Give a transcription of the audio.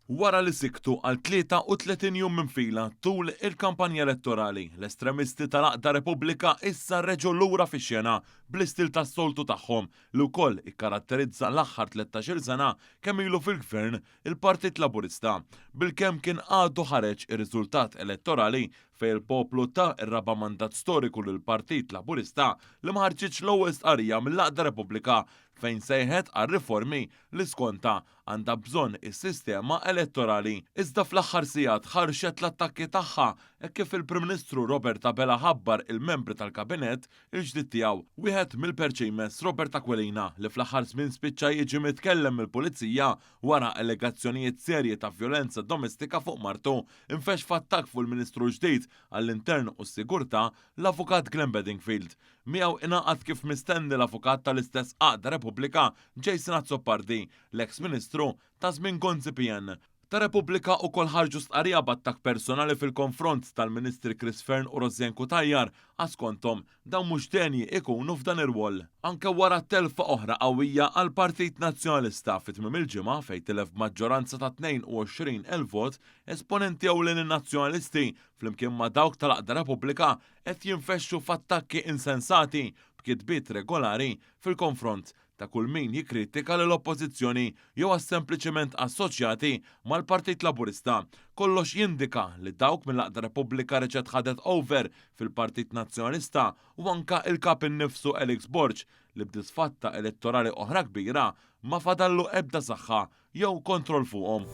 Wara li siktu għal 33 jum minn fila tul il-kampanja elettorali, l-estremisti tal-Għaqda Repubblika issa reġgħu lura fix-xena bl-istil tas-soltu tagħhom li wkoll ikkaratterizza l-aħħar 13-il sena kemm ilu fil-Gvern il-Partit Laburista. Bilkemm kien għadu ħareġ ir-riżultat elettorali fejn il-poplu ta r-raba' mandat storiku lill-Partit Laburista li ma ħarġitx l-ewwel stqarrija mill-Għaqda Repubblika fejn sejħet għal riformi li skontha għandha bżonn is-sistema elettorali. Iżda fl-aħħar sigħat ħarxet l-attakki tagħha hekk kif il-Prim Ministru Robert Abela ħabbar il-membri tal-Kabinett il-ġdid tiegħu. Wieħed mill-perċimes, Robert Aquilina, li fl-aħħar żmien spiċċa jiġi mitkellem mill-Pulizija wara allegazzjonijiet serji ta' vjolenza domestika fuq martu, infexx f'attakk fuq il-Ministru l-ġdid għall-Intern u s-Sigurtà, l-Avukat Glenn Bedingfield. Miegħu ingħaqad kif mistenni l-avukat tal-istess għaqda Repubblika, Jason Azzopardi, l-eks Ministru ta' żmien Gonzi PN. Ta' Repubblika ukoll ħarġu stqarrija b'attakk personali fil-konfront tal-Ministri Chris Fearne u Rosianne Cutajar għax skonthom dawn mhux denji ikunu f'dan ir-rwol. Anke wara telfa oħra qawwija għall-Partit Nazzjonalista fi tmiem il-ġimgħa fejn tilef b'maġġoranza ta' 22,000 vot, esponenti ewlenin Nazzjonalisti flimkien ma' dawk tal-Għaqda Repubblika qed jinfexxu f'attakki insensati b'kitbiet regolari fil-konfront ta' kull min jikkritika lill-Oppożizzjoni jew għax sempliċement assoċjati mal-Partit Laburista. Kollox jindika li dawk mill-Għaqda Repubblika reġgħet ħadet over fil-Partit Nazzjonalista u anka il-Kap innifsu Alex Borg li b'disfatta elettorali oħra kbira ma fadallu ebda saħħa jew kontroll fuqhom.